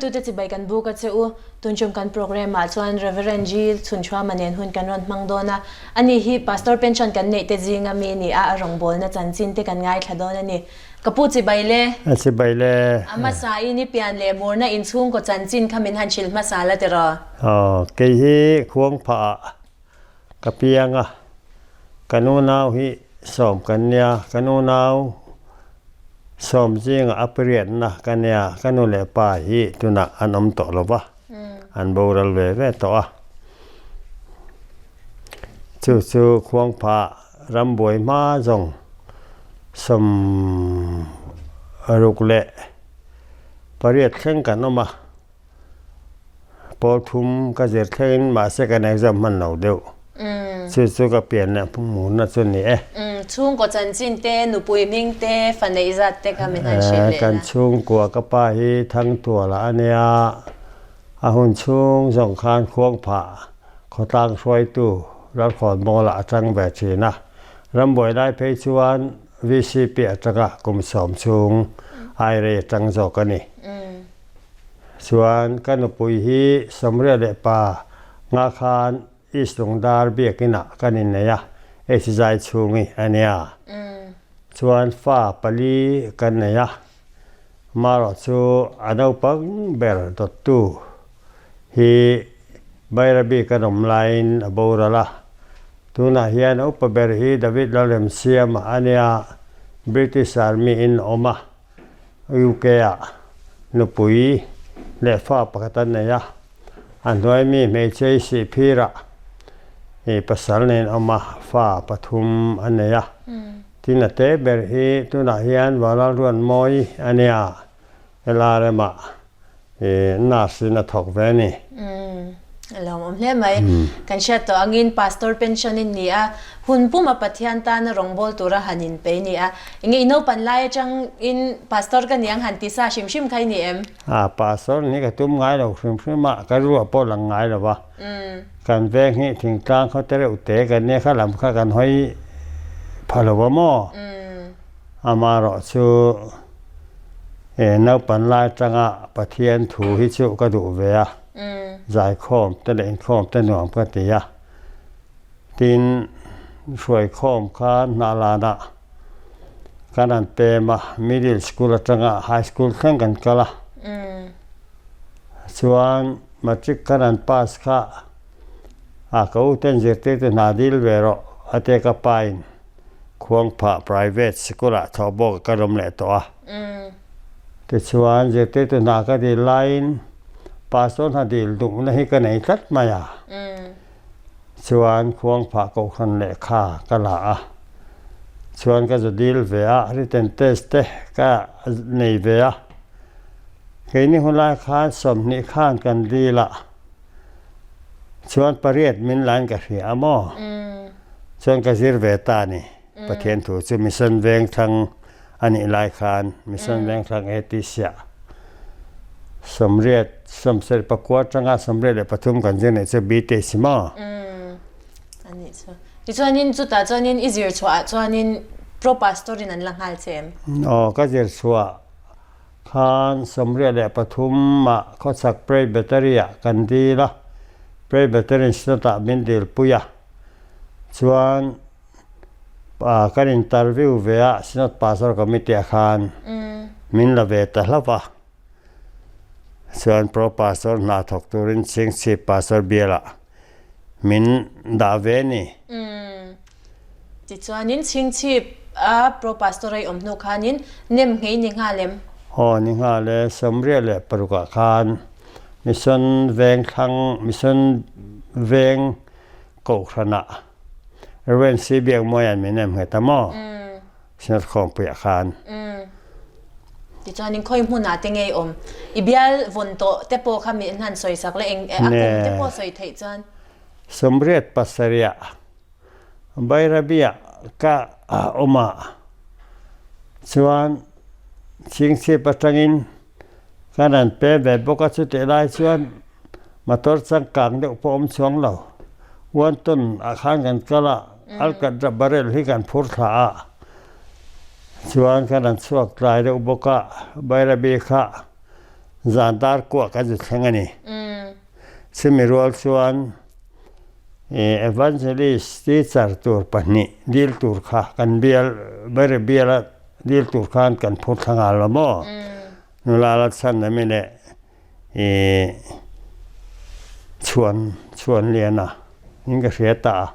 Thlirtute chibai kan buk a che u. Tunchum kan program ah chuan Rev. G. Chhunchhuama nen hun kan rawn hmang dawn a. Ani hi Pastor pension kan neih te zinga mi ni a, a rawngbawlna chanchin te kan ngaithla dawn a ni. Ka pu chibai le. A chibai le. A hmasa in i pian leh murna inchhungkaw chanchin kha min han hrilh hmasa la tiraw? Aw, kei hi khuangphah ah Ka piang a, ka nunau hi sawm kan nia, ka nunau sawm zingah a pariatna ka nia, ka nu leh pa hi tunah an awm tawh lo va, an boral ve ve tawh a. Chu chu Khuangpha rambuai hma zawng sawm ruk leh pariat thleng kan awm a. Pawl thum ka zir thlengin mahse kan exam hman lo deuh. Chu chu ka pian leh hmuhna chu ni e. Chhungkaw chanchin te, nupui hming te, fa neih zat te kha min han hrilh leh la. Kan chhungkua ka pa hi Thangtuala a nia, a hun chhung zawng khan Khuangphah khawtlang hruaitu Lalkhawnmawlah a tang ve thin a. Rambuai lai phei chuan VCP atanga kum sawm chhung airei a tang zawk a ni. Chuan ka nupui hi Sawmriat leh pa nga khan East Lungdar biakinah kan innei a, H zai chhungi a nia. Chuan fa pali kan nei a, marawh chu a naupang ber dawttu hi Bairabi kan awm laiin a boral a. Tunah hian a upa ber hi David Lalremsiama a nia, British Army in a awm a. UK ah nupui leh fa pakhat an nei a, a hnuai mi hmeichhe i sih phirah i pasal nen awm a, fa pathum a nei a. Tin a te ber hi tunah hian Vanlalruanmawi a nia, LRM ah I nurse in a thawk ve a ni. Umm a lawmawm hle mai. Kan hriat tawh angin Pastor pension in ni a, hun puma Pathian tana rawngbâwl tura han inpei ni a. Enge i naupan lai atangin Pastor ka ni ang han ti sa hrim hrim kha i ni em? A, Pastor ni ka tum ngai lo hrim hrim a, ka ruah pawh lang ngai lo va. Kan veng hi thingtlang khaw te reuh te kan nia kha lam kha kan hawi pha lo va maw? Amaherawh chu he naupan lai atanga Pathian thu hi chu ka duh ve a, zaikhawm te leh inkhawm te nuam ka ti a. Tin, hruaikhawm kha Hnahlanah kan han pem a, middle school atanga high school thleng kan kal a. Chuan matric kan han pass kha a ka uten zirtirtu hna dil ve rawh a tia ka pain. Khuangphah Private Sikul-ah thawh bawk ka rawm leh tawh a. Tichuan, zirtirtu hna ka dil laiin Pastor hna dil duhna hi ka nei tlat mai a. Chuan Khuangphah Kohhran lehkha ka la a. Chuan ka zu dil ve a, written test te ka nei ve a. Keini hunlai khan 20 khan kan dil a, chuan pariat min lain ka hria a maw? Chuan ka zir ve ta a ni. Pathian thu chu Mission Vengthlang a nih lai khan Mission Vengthlang ATC ah 80 74 atanga 83 kan zir neih chu BTC maw? A nih chu. Tichuanin chutah chuanin i zir chhuah ah chuanin Pro Pastor in an la nghal che em? Aw, ka zir chhuah khan 83 ah khawchhak Presbytery ah kan dil a, Presbyterian Synod ah min dilpui a. Chuan kan interview ve a Synod Pastor Committee ah khan min la ve ta hlauh a. Chuan Pro Pastor hna thawk turin Chhingchhip Pastor bialah min dah ve a ni. Tichuanin Chhingchhip a Pro Pastor a i awm hnu khanin nem nghei ni nghal em? Aw ni nghal e, 86 ah khan Mission Vengthlang Mission Veng Kohhranah Rev. C. Biakmawia'n min em nghet a maw? Synod Khawmpuiah khan. Tichuanin khawi hmunah te ngei awm? I bial vawn tawh te pawh kha min han sawisak la, eng a kum te pawh sawi theih chuan. 87 Bairabiah ka awm a, chuan Chhingchhip atangin kan han pem ve bawk a, chutih lai chuan Motor changkang deuh pawh awm chuang lo. One ton ah khan kan kal a, alkatra barrel hi kan phur thla a, chuan kan han chhuak tlai deuh bawk a, Bairabi kha. Zan dar kuah ka zu thleng a ni. Chumi rual chuan Evangelist teacher tur pahnih dil tur kha kan bial Bere biala dil tur khan kan phur thla nghal lo maw? Nula la chhan ami leh chhuan chhuan lian a in ka hria ta a.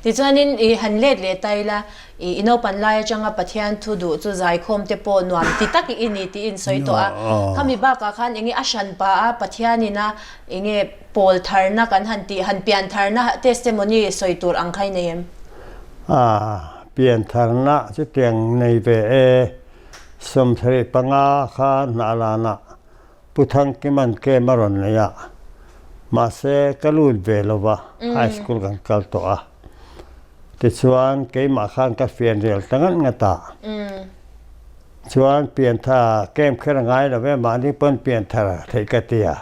Tichuanin i han let leh ta ila, i naupan lai atanga Pathian thu duh chu zaikhawm te pawh nuam ti tak i ni tih in sawi tawh a. Khami bakah khan enge a hran pa a Pathianin a enge pawl tharna kan han tih, han pian tharna testimony sawi tur ang kha i nei em? A, pian tharna chutiang nei ve e. 75 kha hnahlanah Pu Thangkima'n camp a rawn nei a, mahse ka lut ve lo va, high school kan kal tawh a. Tichuan keimah khan ka fian rel ta ngat ngat a. Chuan piantha camp kher a ngai lo ve, mahni pawn pianthar theih ka ti a.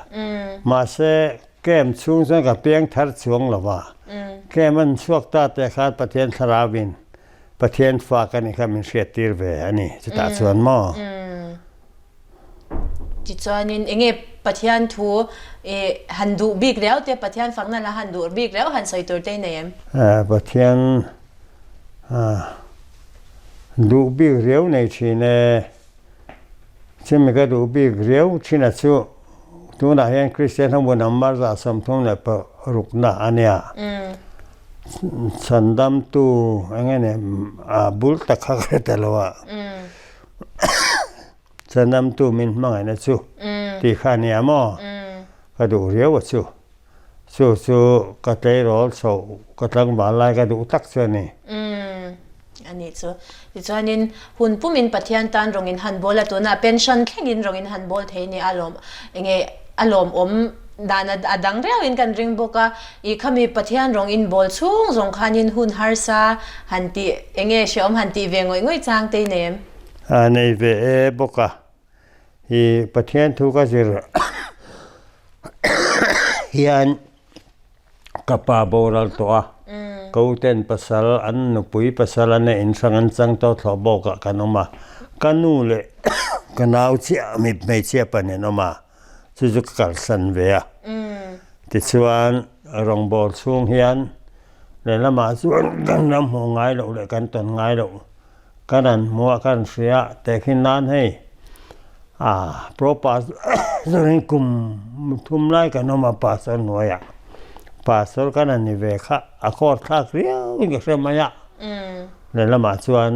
Mahse camp chhung chuan ka piang thar chuang lo va, camp an chhuak ta te khan Pathian thlarauin Pathian fa ka nih kha min hriattir ve a ni, chutah chuan maw? Tichuanin enge Pathian thu han duh bik riau te, Pathian fakna la han duh bik riau han sawi tur te i nei em? Pathian duh bik riau nei thin e. Chumi ka duh bik riau thin a chu tunah hian Kristian ho bu number 36 na a nia. Chhandamtu enge ni a bul tak kha ka hre ta lo a. Chhandamtu min hmangaihna chu tih kha a nia maw? Ka duh riau a chu. Chu chu ka tleirawl chhoh ka tlangval lai ka duh tak chu a ni. Umm a nih chu. Tichuanin hun pumin Pathian tan rawngin han bawl a, tunah pension thlengin rawngin han bawl thei nia a lawm enge a lawmawm dan a dang riauin kan ring bawk a, i khami Pathian rawng in bawl chhung zawng khanin hun harsa han tih enge hreawm han tih ve ngawih ngawih chang te i nei em? A nei ve e bawk a. I Pathian thu ka zir hian ka pa boral tawh a, ka uten pasal an nupui pasal an neih inhrang an chang tawh thlawh bawkah kan awm a, ka nu leh ka nau chiah mi hmeichhia pahnih an awm a, chu chu ka kalsan ve a. Tichuan rawngbawl chhung hian lehlamah chuan kan ram hmuh ngai loh leh kan tawn ngai loh Ka ran hmuh a ka ran hria tehkhin nan hei ah pro pastor in kum thum lai kan awm a pastor hnuaiah pastor ka ran ni ve kha a court thlak riau in ka hre mai a lehlamah chuan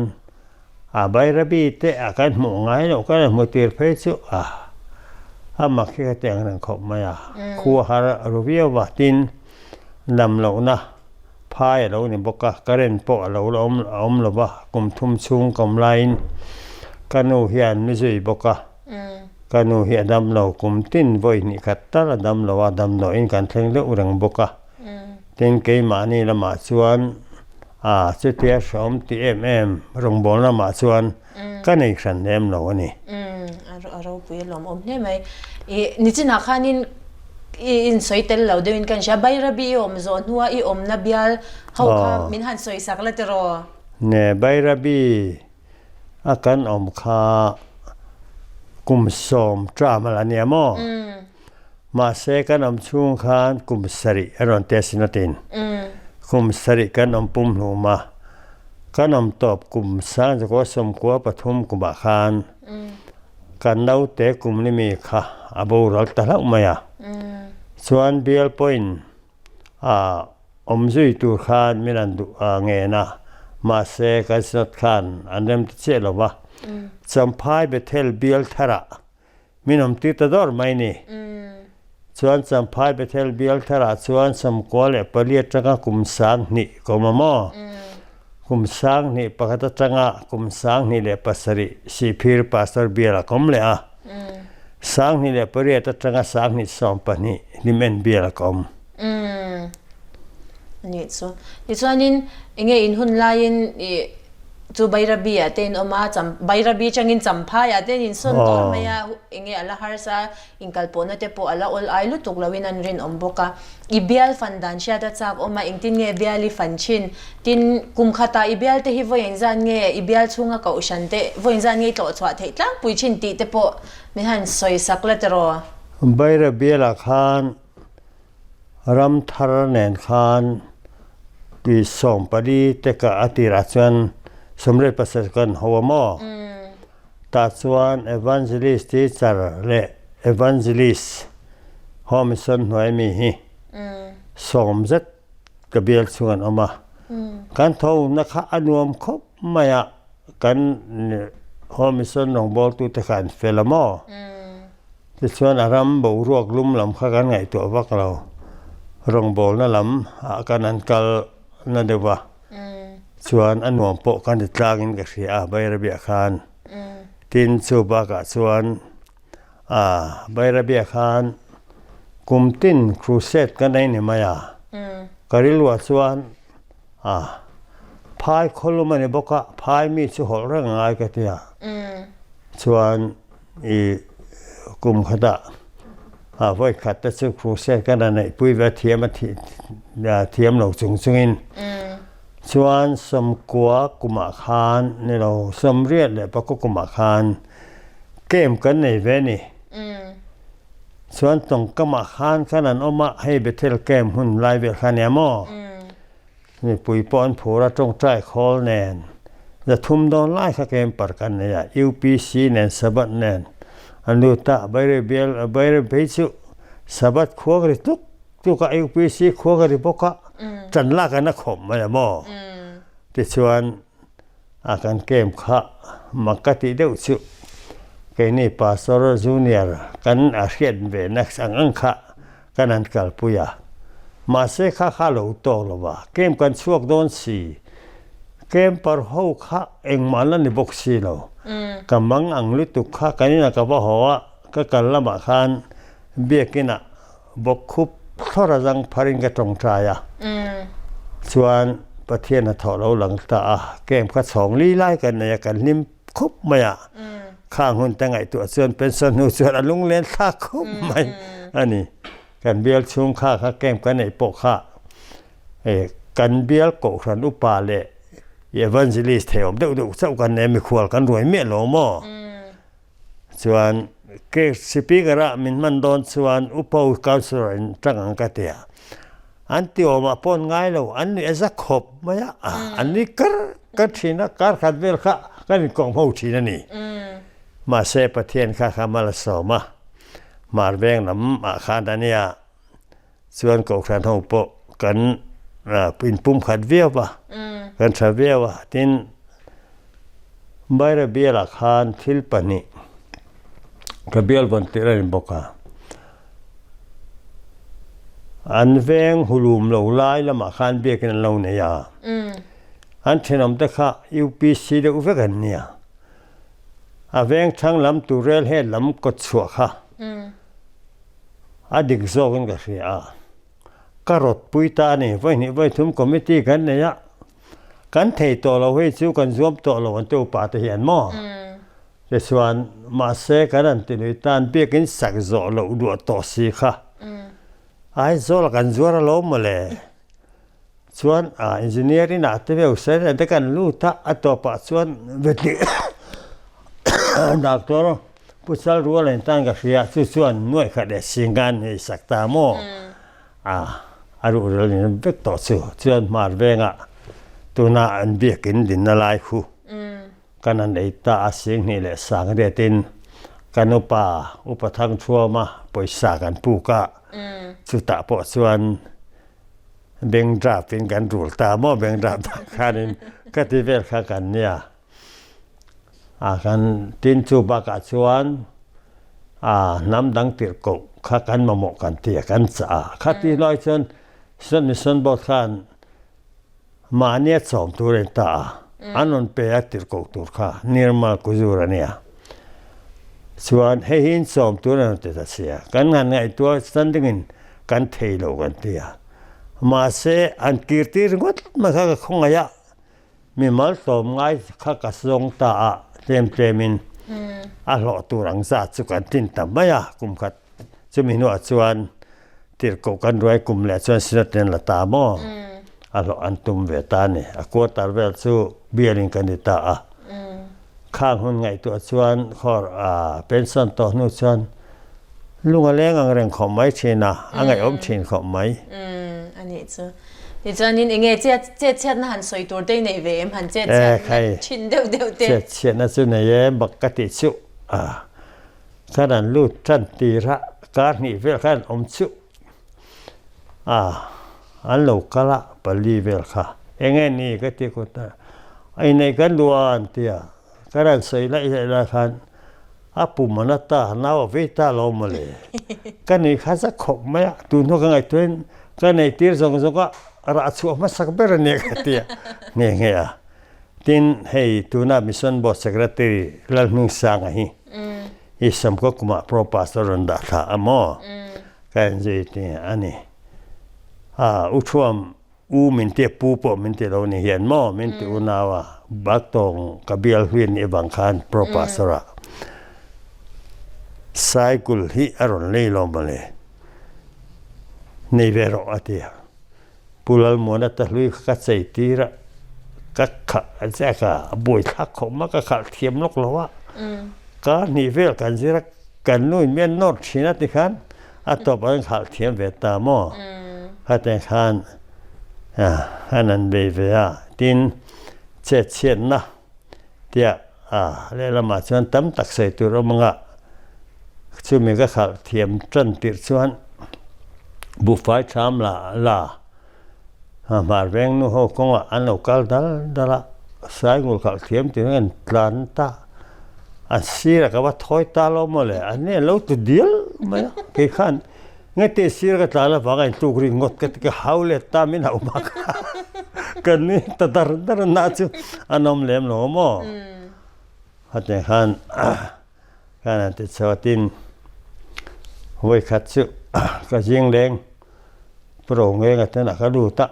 a bairabi te a kan hmuh ngai loh ka ran hmu tir phei chu a a mak hi ka ti ang reng khawp mai a khua har ru viau va tin dam lohna. Phai a lo ni bawk a, current pawh a lo la awm a awm lo va, kum thum chhung ka awm laiin ka nu hian mi zui bawk a, ka nu hi a dam lo kum tin vawi hnih khat tal a dam lo a, damdawiin kan thleng deuh reng bawk a, tin keimahni lamah chuan a chutia hrehawm ti em em rawngbawlna lamah chuan ka nei hran lem lo a ni. A ropui a lawmawm hle mai. I nichinah khanin i insawi tel lo deuhin ka inhria. Bairabi i awm zawh hnua i awmna bial ho kha min han sawi sak la tiraw? Ne, Bairabi a kan awm kha kum sawm ṭam a la nia maw? Mahse kan awm chhung khan kum sarih a rawn ti a sin atin. Kum sarih kan awm pum hlum a, kan awm tawp kum sang zakua sawmkua pathum kumah khan kan naute kum ni mi kha a boral ta hlauh mai a. Chuan bial pawhin a awm zui tur khan min an duh a ngen a, mahse kan synod khan an rem ta chiah lo va. Champhai Bethel bial tharah Min awm tir ta dawr mai ni. Chuan Champhai Bethel bial tharah chuan Samkua leh Pali atanga kum 2000 ka awm a maw? Kum 20 pakhat atanga kum 2007 Sihphir Pastor bialah ka awm leh a. 2008 atanga 2012 Hlimen bialah ka awm. Anih chu. Tichuanin enge in hun laiin i. Chu Bairabi ah te in awm a, Cham, Bairabi atangin Champhai ah te an insawn tawh mai a, enge a la harsa, inkalpawhna te pawh a la awl ai lutuk loin an rinawm bawk a. I bial fan dan hriat a chak awm a, engtin nge bial i fan thin? Tin, kum khatah i bial te hi vawi engzat nge i bial chhunga kohhran te vawi engzat nge i tlawhchhuah theih tlangpui thin tih te pawh min han sawi sak la tiraw? Bairabial ah khan Ram thar nen khan tui 14 te ka a tirah chuan 27 kan ho a maw? Tah chuan Evangelist teacher leh Evangelist Home Mission hnuai mi hi sawm zet ka bial chhung an awm a. Kan tho na kha a nuam khawp mai a, kan Home Mission rawngbawltute kha an fel a maw? Tichuan a ram boruak lum lam kha kan ngaihtuah vak lo. Rawngbawlna lam ah kan an kal na deuh a, chuan a nuam pawh kan ti tlangin ka hria a Bairabiah khan. Tin chu bakah chuan ah Bairabiah khan kum tin crusade kan ei ni mai a, ka rilruah chuan ah phai khawlum a ni bawk a, phai mi chu hawlh reng a ngai ka ti a, chuan I kum khatah a vawi khat te chu crusade kan a neihpui ve thiam a thiam lo chung chungin chuan sawmkua kumah khan ni lo sawmriat leh pakua kumah khan camp kan nei ve ni. Chuan tawngkamah khan khan an awm a, hei Bethel camp hun lai vel kha nia maw? Mipui pawh an phur a, tawngtai khawl nen za thum dawn lai kha camper kan nei a, UPC nen Sabbath nen an lut a, Bairabi bial Bairabi phei chu Sabbath khua ka ri tuk tuk a, UPC khua ka ri bawk a, tan lak an a khawp mai a maw? Tichuan a kan camp kha mak ka tih deuh chu keini Pastor Junior kan a hriat ve na ang ang kha kan han kalpui a, mahse kha kha lo tawk lo va, camp kan chhuak dawn si, camper ho kha engmah la ni bawk si lo, ka mang ang lutuk kha kan inah ka va haw a, ka kal lamah khan biakinah bawkkhup thlawr a zang pharin ka tawngtai a, chuan Pathian a thawh lo lang ta a, camp kha chhawng li lai kan nei a, kan hlim khawp mai a, khang hun te ngaihtuah chuan pension hnu chuan a lunglen thlak khawp mai a ni. Kan bial chhung kha kha camp kan neih pawh kha kan bial kohhran upa leh evangelist theiawm deuh deuh chauh kan nei a, mikhual kan ruai miah lo maw? Chuan ke speaker ah min hman dawn chuan upa councillor in tang ang ka ti a, an ti awm ah pawn ngai lo, an nuih a za khawp mai a, an nui kar kar thin a, kar khat vel kha kan inkawm ho thin a ni. Mahse Pathian kha kha mal a sawm a, Hmar veng lam ah khan a nia. Chuan Kohhran ho pawh kan inpumkhat viau va, kan tha viau a. Tin, Baira bialah khan thil pahnih ka bial vawn tirh a ni bawk a. An veng hulum lo lai lamah khan biakin an lo nei a. An thenawmte kha UPC deuh vek an nia. A veng thlang lam tur rel he lam kawtchhuah kha. A dik zawkin ka hria a, ka rawt pui ta a ni. Vawi hnih vawi thum committee kan nei a, kan thei tawh lo hei chu kan zuam tawh lo an ti upa te hian maw? Tichuan mahse kan han ti lui tan biakin sak zawh loh duah tawh si kha Aizawl ah kan zuar alawm mawle. Chuan ah engineer in ah te veu sawi reng te kan lut a, a tawpah chuan vetli doctor Pu Chal Rual en tan ka hria chu chuan nuaih khat leh singan hei sak ta maw ah a ruhrel in vek tawh chu chuan hmar vengah tuna an biakin dinna lai khu kan han ei ta a singhnih leh sang riatin kan upa upa Thangthuama pawisa kan puk a chutah pawh chuan Beng drap in kan rul ta maw beng drap tak khanin ka ti vel kha kan nia. A kan tin chu bakah chuan a hnam dang tirh koh kha kan mamawh kan ti a kan chah a. Kha ti lai chuan Mission Mission Board khan mahnia chawm tur a in ta a. An rawn pe a tirh koh tur kha Nirmal Kuzur a nia. Chuan hei hi in chawm tur a rawn ti ta sia. Kan han ngaihtuah standing in kan thei lo kan ti a. Mahse an kir tir ringawt mai kha ka khawngaih a. Mimal tlawm ngai kha ka zawng ta a, tlem tlemin a hlawh tur ang zat chu kan tlin ta mai a, kum khat chumi hnuah chuan tirhkoh kan ruai kum leh chuan synod nen la ta maw? A hlawh an tum ve ta a ni. A quarter vel chu bialin ka ni ta a. Khang hun ngaihtuah chuan khawr a pension tawh hnu chuan lung a leng ang reng khawp mai thin a, a ngaihawm thin khawp mai. A nih chu. Tichuanin enge chet chhiatna han sawi tur te i nei ve em? Han chet chhiatna thin deuh deuh te. Chet chhiatna chu nei e, bak ka tih chu khan an lut tan tir a, kar hnih vel khan an awm chu a, an lo kal a pali vel kha enge ni ka ti kut a, inneih kan duh a an ti a, ka rawn sawi laih laih lai khan A pum a na ta, nau a vei ta lo mawle. Ka nei kha zak khawp mai a, tun hnu ka ngaihtuahin ka nei tir zawng zawng a, rah chhuah hmasak ber a nia ka ti a, nghe nghe a. Tin, hei tuna Mission Board Secretary Lalhmingsanga hi i Samkaw kumah Pro Pastor rawn dah thla a maw? Ka enzui ti a ni. A, U Thuam U min ti a, pu pawh min ti lo ni hian maw min ti unau a, Baktawng ka bial hlui anih avang khan Pro Pastor ah cycle hi a rawn lei lo mawle, nei ve rawh a ti a, Pu Lalmuana ta hlui kha ka chei tir a, ka khalh a ziak a, a buaithlak khawp mai a, ka khalh thiam lawk lo a, kar hnih vel kan zir a, kan nu in mian nawr thin a ti khan A tawp an khalh thiam ve ta maw? Khateng khan an an bei ve a, tin chetchhiatna tiah lehlamah chuan tam tak sawi tur awm anga chumi ka khalh thiam tan tirh chuan buhfai tham la la hmar veng nu ho kawngah an lo kal dal dal a, saingul khalh thiam tir an tlan ta. A sir a ka va thawi ta lo maw le, an ni an lo tu dial mai a, kei khan nge te sir ka tlan avang a intluk ring ngawt ka ti ka hau let ta min hauh hma kha ka nui ta dar dar a na chu an awm lem lo maw hetiang khan khan an ti chho a tin vawikhat chu ka zing leng pu Rongenga ten a ka lut a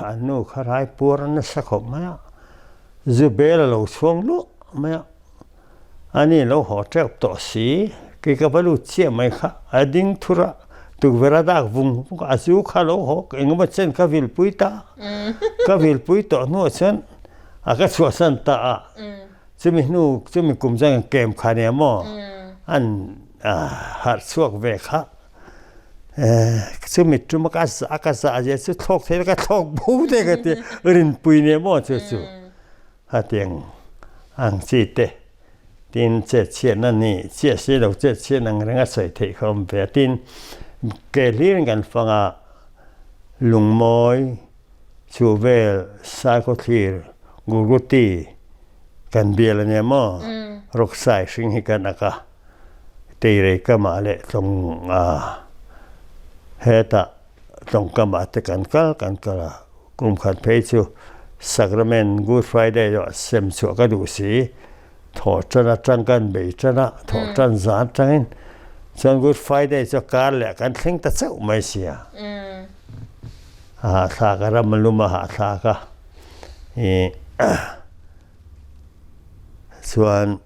an nu kha rai puar nasa khawp mai a. Zubel a lo chhuang luah mai a, ani lo haw teuh tawh si, kei ka va lut chiah mai kha, a ding thur a, tukverh a dak vung vung a, a zu kha lo haw, engemaw chen ka vilpui ta, ka vilpui tawh hnuah chuan a ka chhuahsan ta a, chumi hnu chumi kum chuan kem kha nia maw an harh chhuak ve kha. Chumi tum a ka zah ka zah zia chu thlawk thei ka thlawk bo te ka ti rinpui nia maw chu chu hetiang ang chi te tin chet chhiatna ni chiah si lo chet chhiat ang reng a sawi theih kha awm ve a tin ke hlir in kan fang a lungmawi chu vel saikhawthlir gurguti kan bial ania maw rawksai hring hi kan ak a. Teirei kamah leh tlawng hetah tlawng kamah te kan kal kan kal a, kum khat phei chu Sacrament Good Friday erawh sem chhuah ka duh si, thawh tan atang kan bei tan a, thawh tan zan atangin chuan Good Friday chu kar leh kan thleng ta chauh mai sia, a hahthlak a ram a lum a hahthlak a, ih. Chuan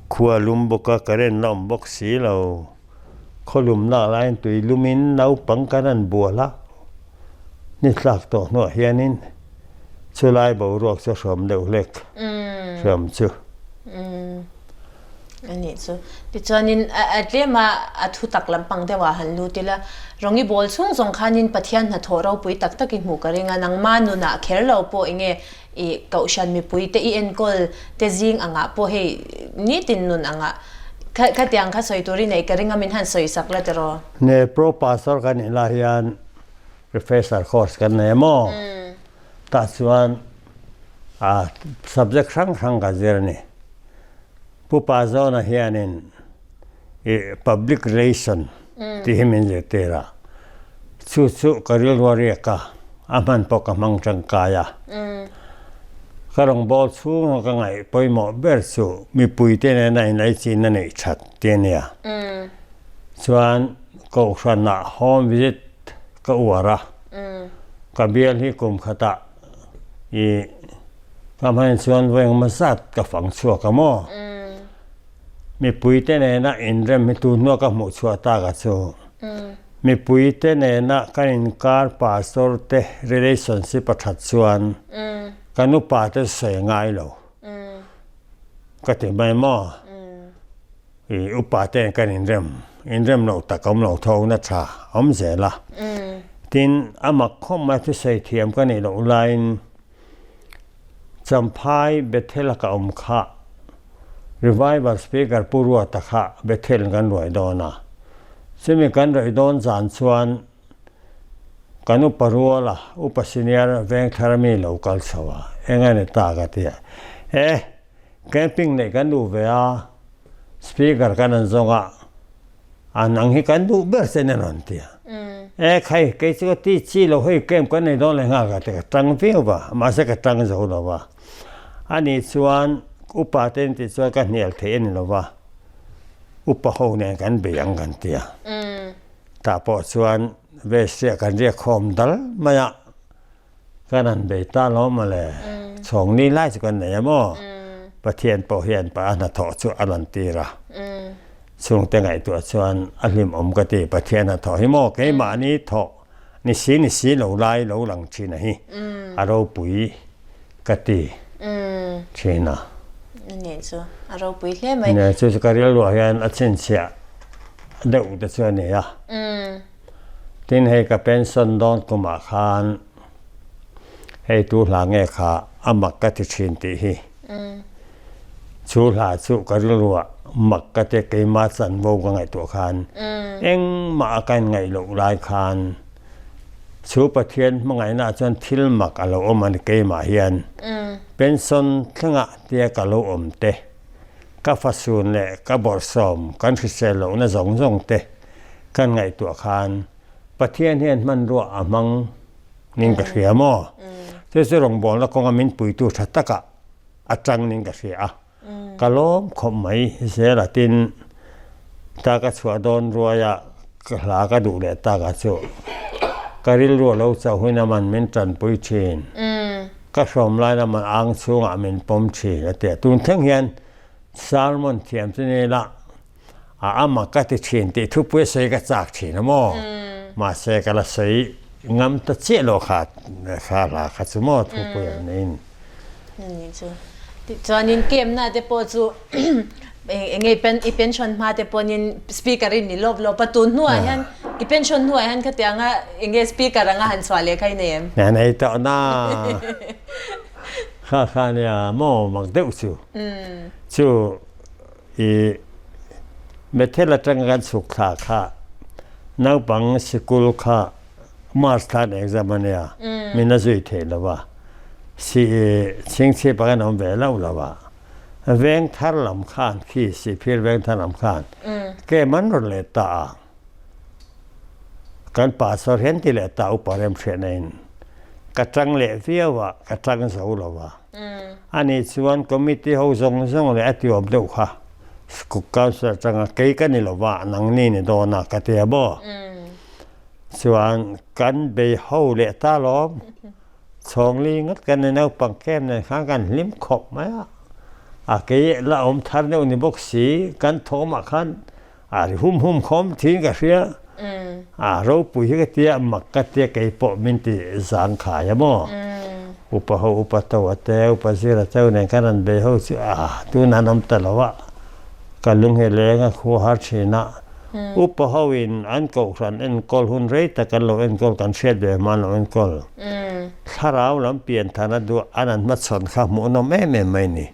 khua lum bawk a current la awm bawk si lo. Khaw lum lak laiin tui lumin naupang kan an bual a, ni tlak tawh hnuah hianin chulai boruak chu a hrawm deuh hlek hrawm chu. A nih chu. Tichuanin a tlema a thu tak lampang deuhah han lut ila, Rawngi bawl chhung zawng khanin Pathian hnathawh ropui tak tak i hmuh ka ring a, nangma nunah kher lo pawh enge i kohhran mipui te i enkawl te zing angah pawh hei nitin nun angah kha khatiang kha sawi tur i neih ka ring a min han sawi sak la tiraw? Ne Pro Pastor kan nih lai hian Refresher course kan nei a maw? Tah chuan a subject hrang hrang ka zir a ni. Pu Pazawna hianin i public relation tih hi min zirtir a, chu chu ka rilru a riak a, a hman pawh ka hmang tangkai a. Ka rawngbâwl chhunga ka ngaih pawimawh ber chu mipuite nena inlaichinna neih that tih a nia. Chuan Kohhranah home visit ka uar a, ka bial hi kum khatah. I ka hman chuan vawi engemaw zat ka fang chhuak a maw? Mipuite nena inrem hi tun hnua ka hmuh chhuah tak a chu. Mipuite nena kan inkar pastor te relationship a that chuan kan upa te sawi ngai lo ka ti mai maw? I upa te kan inrem inrem loh tak awm lo tho na tha awm zel a. Tin, a mak khawp mai thusawi thiam ka nih loh laiin Champhai Bethel a ka awm kha Revival Speaker Pu Ruata kha Bethel kan ruai dawn a. Chumi kan ruai dawn zan chuan kan upa ruala upa senior Vengthar mi lo kal chho a, eng a ni ta ka ti a. E! Camping neih kan duh ve a, speaker kan an zawng a, a nang hi kan duh ber che nen rawn ti a. E khai, kei chu ka ti chi lo hei camp kan nei dawn leh nghal ka ti ka tang viau va, mahse ka tang zo lo va. Ani chuan upa te in tih chuan ka hnial theih a ni lo va, upa ho nen kan bei ang kan ti a. Tah pawh chuan vehriah kan riak khawm dal mai a. Kan han bei ta lo mawle, chhawng ni lai chu kan nei a maw? Pathian pawh hian pa a hnathawh chu a rawn tir a, chhungte ngaihtuah chuan a hlimawm ka ti, Pathian hnathawh hi maw keimahni thawh ni si ni si lo lai lo lang thin a hi a ropui ka ti thin a. Anih chu a ropui hle mai. Nia chu chu ka rilruah hian a chhinchhiah deuh te chu a ni a. Tin hei ka pension dawn kumah khan hei tu hla nge kha a mak ka ti thin tih hi. Chu hla chu ka rilruah mak ka tia keima chanvo ka ngaihtuah khan engmah a ka inngaih loh lai khan chu Pathian hmangaihnaah chuan thil mak a lo awm a ni keimah hian pension thlengah tia ka lo awm te ka fasun leh ka bawrhsawm kan hrisel lohna zawng zawng te Kan ngaihtuah khan Pathian hian hmanrua a hmang ning ka hria maw? Chu chu rawngbawlna kawnga min puitu tha takah a tang ning ka hria a. Ka lawm khawp mai zel a tin ta ka chhuah dawn ruaia ka hla ka duh leh takah chu ka rilru a lo chauh hun a man min tanpui thin. Ka hrawm laina man ang chhungah min pawm thin a ti a. Tun thleng hian sermon thiam chu ni ila A ama ka ti thin tih thupui a sawi ka chak thin a maw? Mahse ka la sawi ngam ta chiah lo kha kha hla kha chu maw thupui a niin. Ani chu. Tichuanin camp-na te pawh chu eng nge i pension hma te pawhin speaker in ni lawp lawp a, tun hnuah hian i pension hnuah hian khatianga eng nge speaker anga han chhuah leh kha i nei em? Nge nei tawh na. Kha kha nia maw mak deuh chu. Chu I Bethel atanga kan chhuk thla kha naupang sikul kha March thlan exam a nia, min a zui theih lo a, si chhingchhip ah kan awm ve loh lo a, veng thar lam khan khi Sihphir veng thar lam khan camp an rawn let ta a, kan pastor hian ti leh ta upa remhriatna in ka tang leh viau a, ka tang zo lo a. Ani chuan committee ho zawng zawng leh a ti awm deuh kha school council atanga kei ka ni lova nangni ni dawn a ka ti a maw? Chuan kan bei ho leh ta lawm chhawngli ngawt kan ni naupang kem nen khan kan hlim khawp mai a, a kei la awm thar deuh ni bawk si kan thawmah khan A ri hum hum khawm thin ka hria. A ropui hi ka tia mak ka tia kei pawh min ti zang khai a maw. Upa ho upa to a te upa zir a teu nen kan an bei ho chu a tun an awm ta lo a. Ka lung hi leng a khua har thin a. Upa ho in an kohhran enkawl hun rei tak an lo enkawl kan hriat ve hma an lo enkawl. Thlarau lam pian than a duah an an hmachhawn kha hmuhnawm em em mai ni.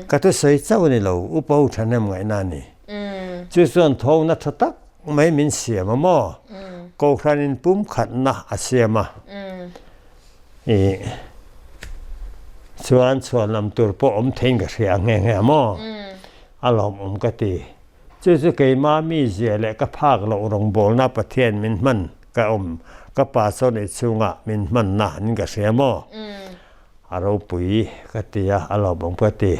Ka thusawi chauh a ni lo upa ho thahnem ngaihna a ni. Chu chuan thawkna tha tak mai min siam a maw? Kohhran in pumkhatna a siam a. I chuan chhuan lam tur pawh awm theiin ka hria nghe nghe a maw? A lawmawm ka ti. Chu chu keima mizia leh ka phak loh rawngbawlna Pathian min hman ka awm ka pastor neih chhungah min hmanna niin ka hria maw? A ropui ka ti a, a lawmawm ka ti.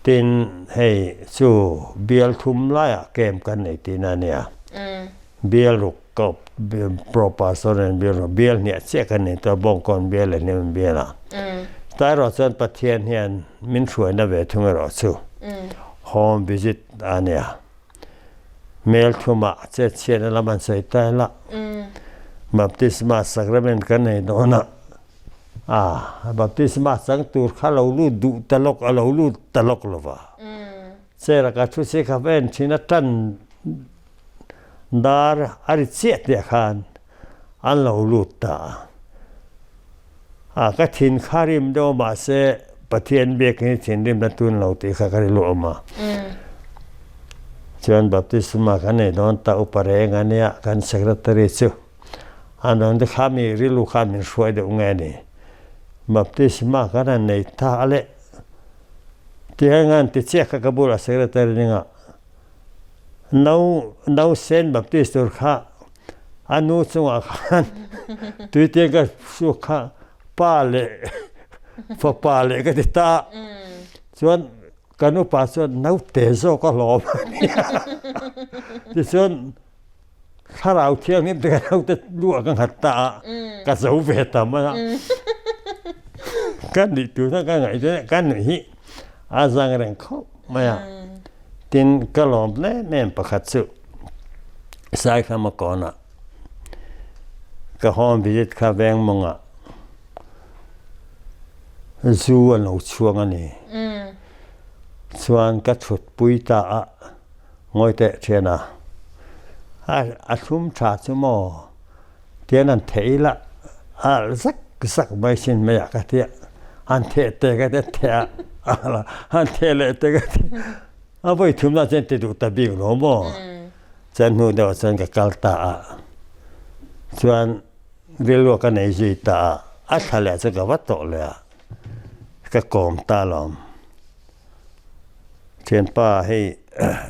Tin, hei chu bial thum laiah camp kan nei tihna a nia. Bial ruk ka awp Pro Pastor nen bial ruk bial hniah chiah kan nei tawh a Bawngkawn bial leh Hnimin bial ah. Tlai erawh chuan Pathian hian min hruaina ve thung erawh chu home visit a nia. Hmel thumah chet chhiatna lam an sawi ta ila Baptisma sacrament kan nei dawn a, ah Baptisma chang tur kha lo lut duh ta lawk a lo lut ta lawk lo va. Chair ka thu si kha va en thin a tan dar a ri chiah tih ah khan an lo lut ta a. A ka thin kha rim deuh a mahse Pathian biak hi thinrimna tun lo tih kha ka ri luah awm a. Chuan baptisma kan nei dawn ta upa reng a nia kan secretary chu an rawn ti kha mi rilru khan min hruai deuh nge ni. Baptisma kan han nei ta a leh tiang an ti chiah kha ka bulah secretary dingah no nausen baptist tur kha a nu chungah khan tuite ka suk kha pa leh fapa leh ka ti ta chuan ka nupa chuan naute zawk a hlawm a nia tichuan thlarau thianghlim te ka naute luah ka nghat ta a ka zo ve ta mai a ka nih tuna ka ngaih ka nuih hi a zang reng khawp mai a tin ka lawm em em pakhat chu Saikhama kawnah ka home visit kha veng mawngah zu an lo chhuang a ni. Chuan ka chhutpui ta a, ngawi teh thian a, a thlum tha chu maw tian an theh ila a alh zak zak mai sin mai ah ka tia, an theh te ka tia theh a an theh leh te ka tia. A vawi thumna chuan ti duh ta bik lo maw? Chuan hnu deuhah chuan ka kal ta a, chuan rilru ka nei zui ta a, a thla leh chu ka va tawh leh a, ka kawm ta alawm. Thianpa hei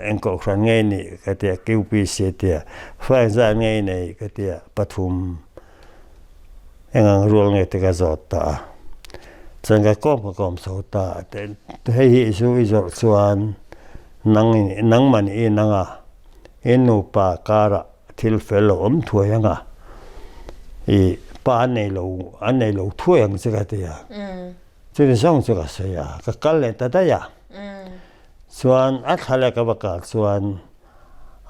eng kohhran ngei nih ka tia, QPC a tia, fa engzat ngei nei ka tia, pathum eng ang rual nge te ka zawt ta a, chuan ka kawm ka kawm chho ta a, hei hi zu i zawrh chuan nang nangmah i nang a, i nupa karah thil fel lo awm thuai ang a, i pa an nei lo an nei lo thuai ang che ka ti a, chumi zawng chu ka sawi a, ka kal leh ta daih a, chuan a thla leh ka va kal chuan.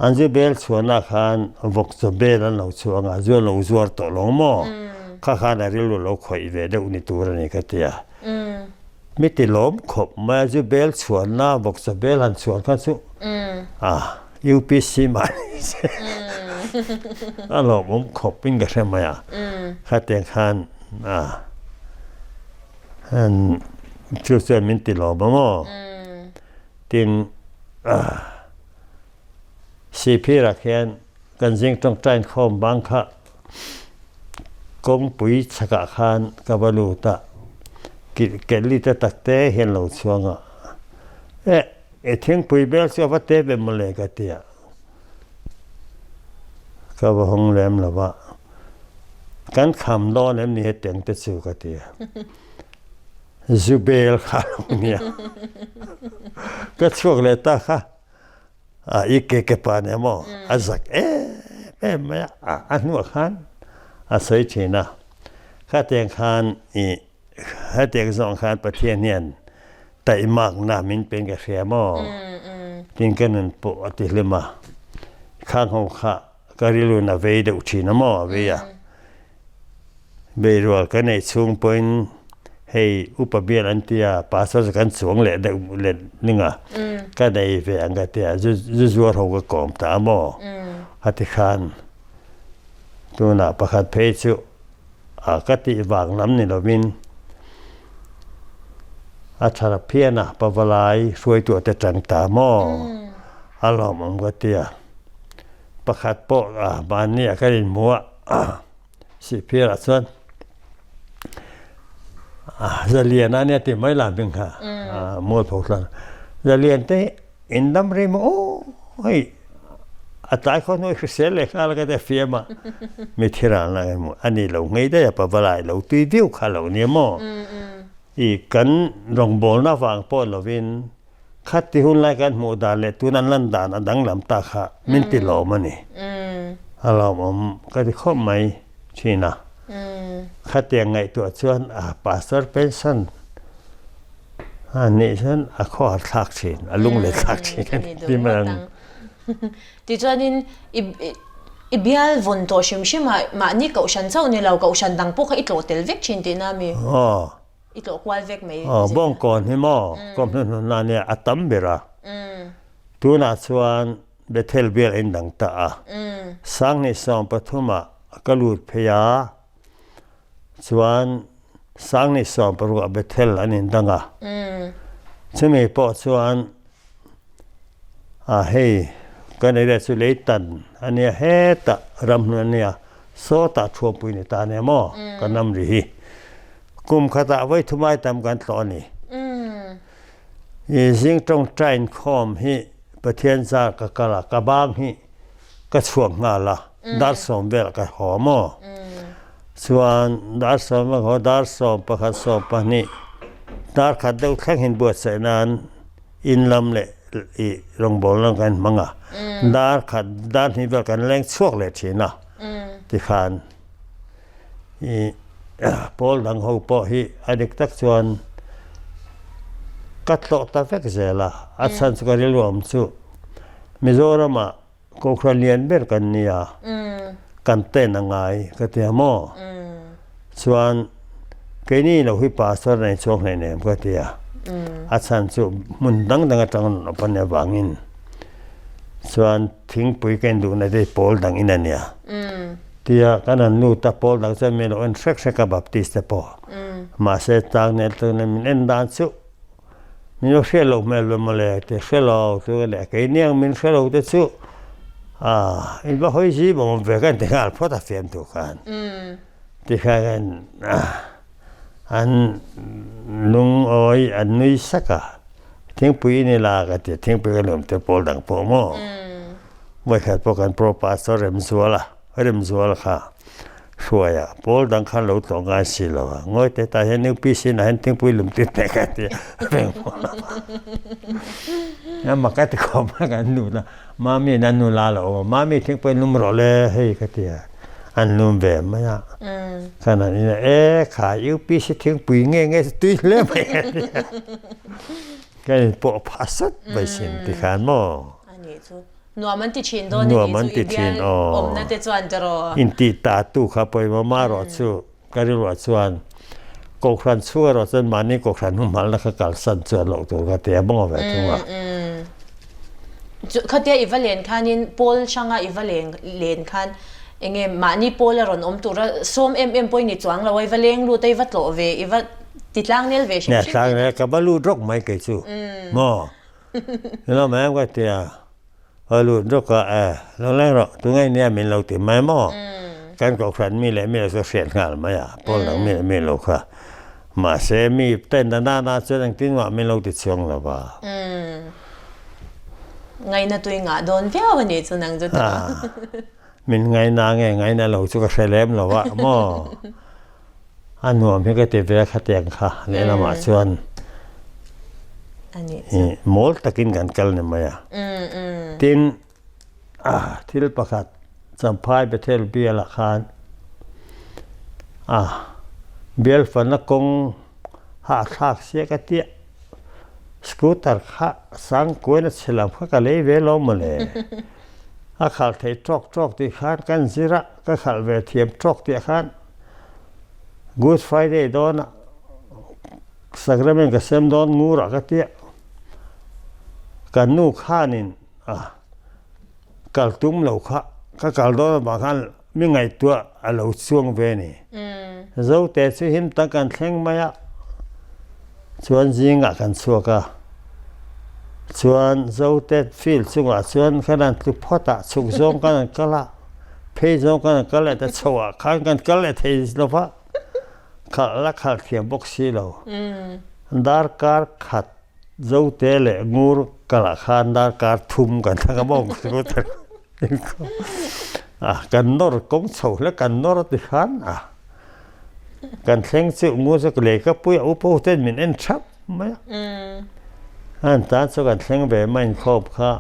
An zu bel chhuahna khan vawk chaw bel an lo chhuah anga zu an lo zuar tawh lo maw? Kha khan a rilru lo khawih ve deuh ni tur a ni ka ti a. Mi ti lawm khawp mai a zu bel chhuahna vawk chaw bel han chhuah kha chu a UPC mah ni se a lawmawm khawp in ka hre mai a. Khatiang khan a chu chuan min ti lawm a maw? Tin, Sihphirah khian kan zing tawngtai inkhawm bang kha kawngpui chhakah khan ka va lut a, Kelly te takte hian lo chhuang a, Eh, i thingpui bel chu a va te ve mawle ka ti a, ka va hawng lem lo va, kan kham dawn em ni hetiang te chu ka ti a. Zubel kha lo nia. Ka chhuak leh ta kha a i ke ke pa nia maw a zak em em mai a, a hnuah khan a sawi thin a. Khatiang khan i hetiang zawng khan Pathian hian taihmakna min pen ka hria maw tin ka nun pawh a ti hlim a. Khang ho kha ka rilrun a vei deuh thin a maw a vei a. Beirual ka neih chhung pawhin hei upa bial an tia pastor chu kan chuang leh deuh let ning a, ka nei ve ang ka tia zu zu zuar ho ka kawm ta a maw a ti khan tunah pakhat phei chu a ka tih vang lam ni lovin a tha ra phian a pavalai hruaituah te tang ta maw a lawmawm ka tia pakhat pawh a mahni ah kan inhmu a. Sihphirah chuan Zalian a nia ti mai la bing kha mualpho tlan Zalian te in dam rei maw aw hei a tlai khaw hnuai hrisel leh nghal ka tia fiam a mi thiral na emaw a ni lo ngei daih a pavalai lo tui viau kha lo nia maw i kan rawngbawlna vang pawh lovin Khati hun lai kan hmuh dan leh tun an lan dan a danglam ta kha min ti lawm a ni. A lawmawm ka ti khawp mai thin a. Khatiang ngaihtuah chuan a pastor pension a nih chuan a khawhar thlak thin, a lunglen thlak thin a ni ti mai ang. Tichuanin i bial vawn tawh hrim hrim a, mahni kohhran chauh ni lo, kohhran dang pawh kha i tlawh tel vek thin tihna a mi? I tlawh kual vek mai. Aw, Bawngkawn hi maw kawm hnuhnun a nia, a tam ber a. Tunah chuan Bethel bial a indang ta a. Sanghnih 13 ah ka lut phei a, chuan Sanghnih 16 ah Bethel an indang a. Chumi pawh chuan a hei kan area chu leitan a nia hetah ramhlun a nia sawtah thuampui ni ta ania maw kan ramri hi. Kum khatah vawi thumai tam kan tlawh a ni. I zing tawngtai inkhawm hi Pathian zar ka kal a, ka bang hi ka chhuak nghal a, dar sawm velah ka haw maw? Chuan dar sawm ka haw, dar sawm pakhat sawm pahnih, dar khat deuh thleng hin buatsaih nan in lam leh i rawngbawlna lam kan hmang a, dar khat dar hnih vel kan leng chhuak leh thin a, tikhan I pawl dang ho pawh hi a dik tak chuan ka tlawh ta vek zel a, a chhan chu ka rilru awm chu Mizoramah Kohhran lian ber kan ni a, kan ten a ngai ka ti a maw? Chuan keini lo hi pastor nei chuang hlei nem ka ti a, a chhan chu hmun dang dang atang rawn awp a nih avangin chuan thingpui ka induhna te hi pawl dang in a nia. Tia kan han lut a, pawl dang chuan min lo en hrek hrek a Baptist te pawh. Mahse tlang nen tlang nen min en dan chu min lo hriat loh hmel ve mawle ti hre lo chu ka leh keini ang min hre lo te chu ah in va hawi zim awm ve ka inti nghal phawt a fiam tur khan. Tikhan kan an lungawi an nui sak a, thingpui in ila ka ti a, thingpui ka nuam te pawl dang pawh maw. Vawikhat pawh kan Pro Pastor Remzuala, Remzuala kha hruai a, pawl dang khan lo tlawh ngai si lo a, ngawi teh tah hian UPC nah hian thingpui lum tir teh ka ti a, veng pawh lo a. A mak a ti khawp a kan nu na, Mami in an nu la lo awm a, Mami thingpui lum rawh le hei ka ti a, an lum ve mai a. Khan an in a, e kha UPC thingpui nge nge chu tui hle mai a ti a. Ka inpawh phah sat mai sin tikhan maw. A nih chu. Nuam an ti thin dawn a nih chu i bial awmna te chuan tiraw. Intih ta tu kha pawimawh mah erawh chu ka rilruah chuan Kohhran chhung erawh chuan mahni Kohhran humhalhna kha kalsan chuan loh tur ka ti a maw ve thung a. Khatia i va len khanin pawl hranga i va leng len khan enge mahni pawl a rawn awm tura sawm em em pawh i ni chuang lo a, i va leng lut a, i va tlawh ve, i va ti tlangnel ve hrim hrim. Tlangnel ka va lut rawk mai kei chu maw. Ilo mai ka ti a, a lut rawk a, e lo leng rawh tunge nia min lo ti mai maw? Kan kohhran mi leh mi lo chu hriat nghal mai a, pawl dang mi leh mi lo kha. Mahse mi ten na nana chuan engtin mah min lo ti chuang lo va. Ngaina tui ngah dawn viau a nih chu nang chu tawh. Min ngaina nge ngaina lo chu ka hre lem lo a maw? A nuam hi ka ti ve a khatiang kha lehlamah chuan mawl takin kan kal ni mai a. Tin, thil pakhat Champhai Bethel bialah khan bial fana kawng hahthlak sia ka tia scooter kha Sangkuaina chhe lam kha ka lei ve lo mawle. A khalh thei tawk tawk tih khan kan zir a, ka khalh ve thiam tawk tih khan Good Friday dawnah Sacrament ka sem dawn ngur ah ka tia. Kan nu khanin a kal tum lo kha, ka kal dawn avang khan mi ngaihtuah a lo chuang ve a ni. Zote chu him tak kan thleng mai a, chuan zingah kan chhuak a, chuan Zote field chungah chuan kan han tlu phawt a, chhuk zawng kan han kal a, phei zawng kan han kal leh ta chho ah khan kan kal leh thei lo va, khalh la khalh thiam bawk si lo. Darkar khat Zote leh ngur kalah khan darkar thum kan thlang a mawng a kan nawr kawng chho hle kan nawr ti khan a kan thleng chu ngur chu lehkha pui a upa ho ten min en thap mai a an tan chu kan thleng ve mai inkhawm kha.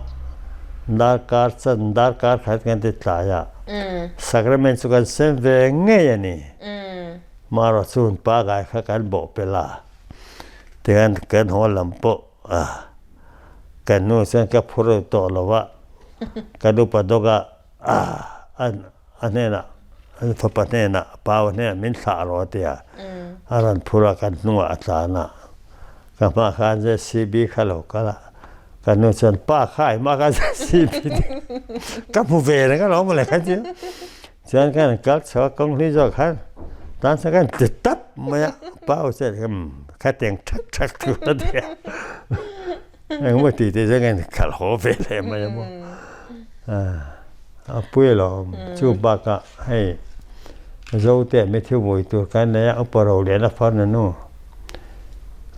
Darkar chan darkar khat kan ti tlai a. Sacrament chu kan sem ve ngei a ni. Marawh chu hun pangai kha kan bawh pel a. Tihian kan haw lam pawh kan nu chuan ka phur tawh lo a, ka nupa dawk a a hnenah fapa hnenah pau hnenah min thlah rawh a ti a, a rawn phur a kan hnungah a tlan a, ka hmaah khan JCB kha lo kal a, ka nu chuan pa kha i hmaah khan JCB ka hmu ve reng alawm mawle kha tia. Chuan kan kal chho a kawng hlui zawk khan tan chuan kan ti tap mai a, pau chuan khatiang thak thak tur a ti a, engemaw tih te chuan kan khalh haw ve leh mai a maw. A pui alawm chu bakah hei Zote mi thil vui tur kan nei a, upa Rolian a far nanu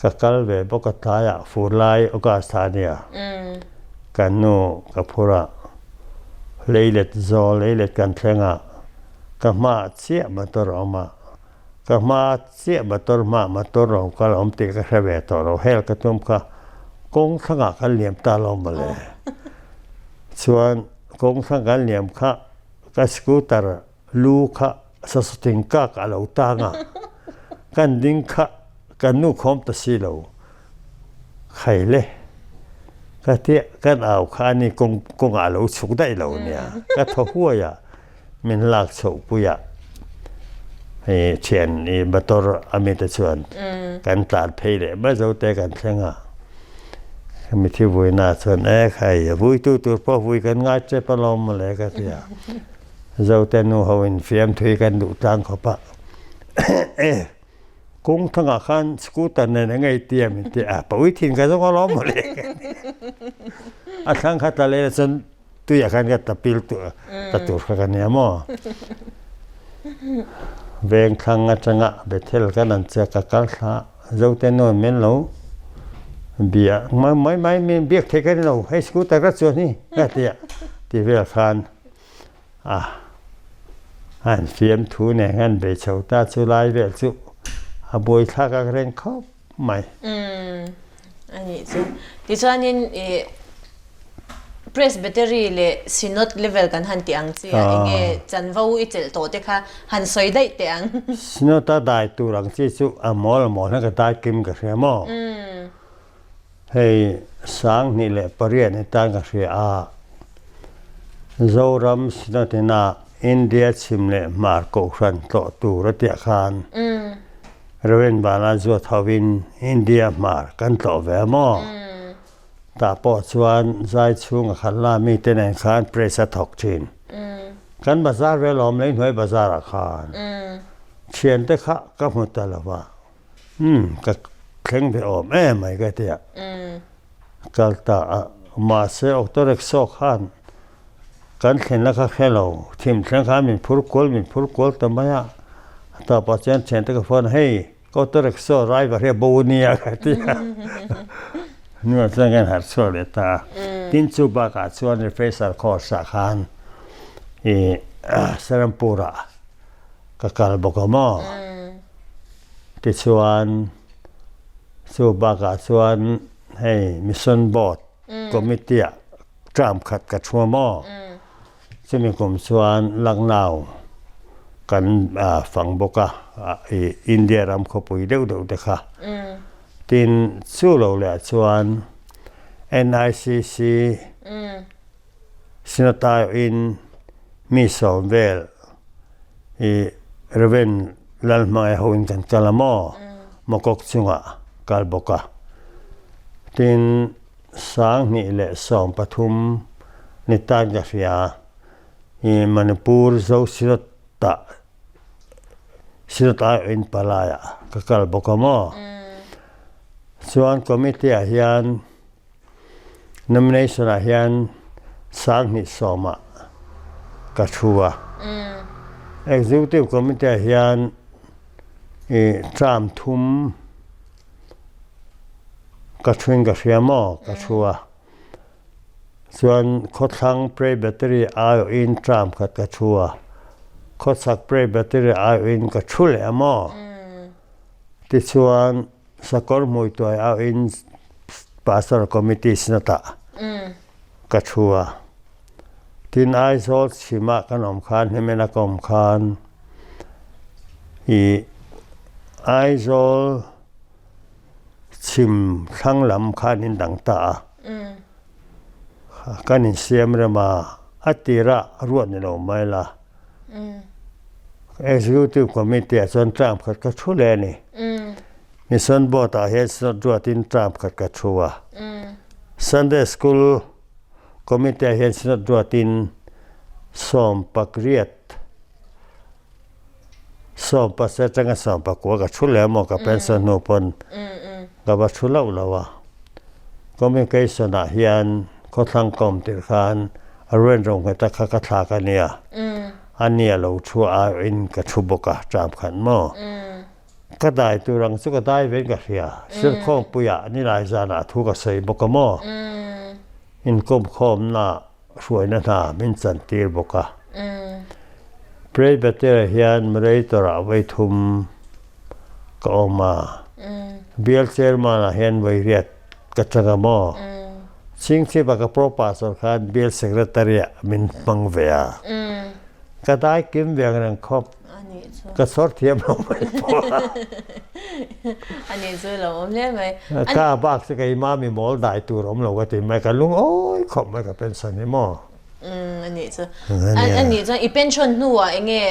ka kal ve bawk a tlaiah fur lai August ah a nia kan nu ka phur a. Leilet zawl leilet kan thleng a, ka hmaah chiah motor a awm a, ka hma chiah motor hmaah motor a awm kal a awm tih ka hre ve tawh lo, hel ka tum kha kawng thlangah kan liam ta lo mawle. Chuan kawng thlang kan liam kha ka scooter lu kha sasating kak a lo tang a, kan ding kha kan nu khawm ta si lo. Khai le, ka tia kan au kha ani kawng kawngah a lo chhuk daih lo nia, ka thaw huai a, min lak chhoh pui a, hei thian i motor a mi te chuan kan tlan phei leh mai zo te kan thleng a, mithi vuina chuan e khai vuitu tur pawh vui kan ngai tep alawm mawle ka ti a, Zote nu ho in fiamthui kan duh tlang khawp a, e. Kawng thangah khan scooter nen a ngei tia min ti a, pawi thin ka zawng alawm mawle. A thlang kha tla leh chuan tuiah khan ka tla pil ta tur kha ka nia maw. Veng thlang atanga Bethel kan an che ka kal thla Zote nuan min lo bia mai mai mai min biak thei ka ni lo hei scooter ka chuan hi ka ti a ti vel khan A, an fiamthu nen khan bei chho ta chu lai vel chu a buaithlak ang reng khawp mai. Umm, a nih chu. Tichuanin i Presbytery leh Synod level kan han tih ang chi a, enge chanvo i chelh tawh te kha han sawi daih teh ang. Synod a dai tur ang chi chu a mawl a mawl hian ka dai kim ka hria maw? Hei 2008 ni tan ka hria a, Zoram Synod ina India chhim leh hmar kohhran tlawh tur a tiah khan Rev. Bala Zuat hovin India hmar kan tlawh ve a maw? Tah pawh chuan zai chhung a khat la mite nen khan press a thawk thin. Kan bazar vel awm lei hnuai bazar ah khan thiante kha ka hmu ta lo va. Umm ka thleng ve awm em mai ka ti a, kal ta a, mahse auto rickshaw khan kan thlenna kha hre lo, thim thleng khan min phur kual min phur kual ta mai a, a tawpah chuan thiante ka phone a, hei ka auto rickshaw driver hi a bo ania ka ti a, hnuah chuan kan harh chhuak leh ta a, tin chu bakah chuan refresher course ah khan ih Serampur ah ka kal bawk a maw. Tichuan, chu bakah chuan hei Mission Board Committee ah term khat ka thu a maw? Chumi kum chuan Lucknow kan fang bawk a, i India ram khawpui deuh deuh te kha. Tin, chu lo leh ah chuan NICC Sinataiawhin mi sawm vel i Rev. Lalhmangaih hoin kan kal a maw? Mawkawk chungah kal bawk a. Tin, 2013 ni tan ka hria i Manipur Zo Synod-ah Synod aiawhin palaiah ka kal bawk a maw? Chuan committee-ah hian Nomination ah hian 2010 ah ka thu a. Executive Committee ah hian i term thum ka thuin ka hria maw ka thu a. Chuan khawthlang Presbytery aiawhin term khat ka thu a. Khawchhak Presbytery aiawhin ka thu leh a maw. Tichuan Sakawr hmuituai auhin Pastor Committee sinatah ka thu a. Tin Aizawl chhimah kan awm khan Hnemena ka awm khan ih Aizawl chhim thlang lam khan in dang ta a. Kan insiam rem a, a tirah ruat ni lo mai la. Executive Committee ah chuan term khat ka thu leh a ni. Mission Board ah hian Synod ruatin term khat ka thu a. Sunday School Committee ah hian Synod ruatin sawmpakriat, sawmpasarih atanga sawmpakua ka thu leh maw ka pension hnu pawn ka va thu loh lo a. Communication ah hian khawthlang ka awm tirh khan a ruain rawng nghet a kha ka thlak a nia. A nia lo thu a in ka thu bawk a ṭam khat maw. Ka dai tur ang chu ka dai vein ka hria. Sirkhawmpuiah nilai zanah thu ka sawi bawk a maw. Inkawmkhawmna hruaina hna min chantir bawk a. Presbytery hian moderator-ah vawi thum ka awm a. Bial chairman-ah hian vawi riat ka chang a maw. Chhingchhip-a ka pro pastor khan bial secretary-ah min hmang ve a. Ka dai kim ve ang reng khawp. Ka chhawr thiam lo mai pawh a. A nih chu lo awm hle mai. Ka bak chu keimah mi mawl dai tur awm lo ka ti mai. Ka lungawi khawp mai ka pension hi maw. A nih chu. A nih chuan i pension hnuah eng nge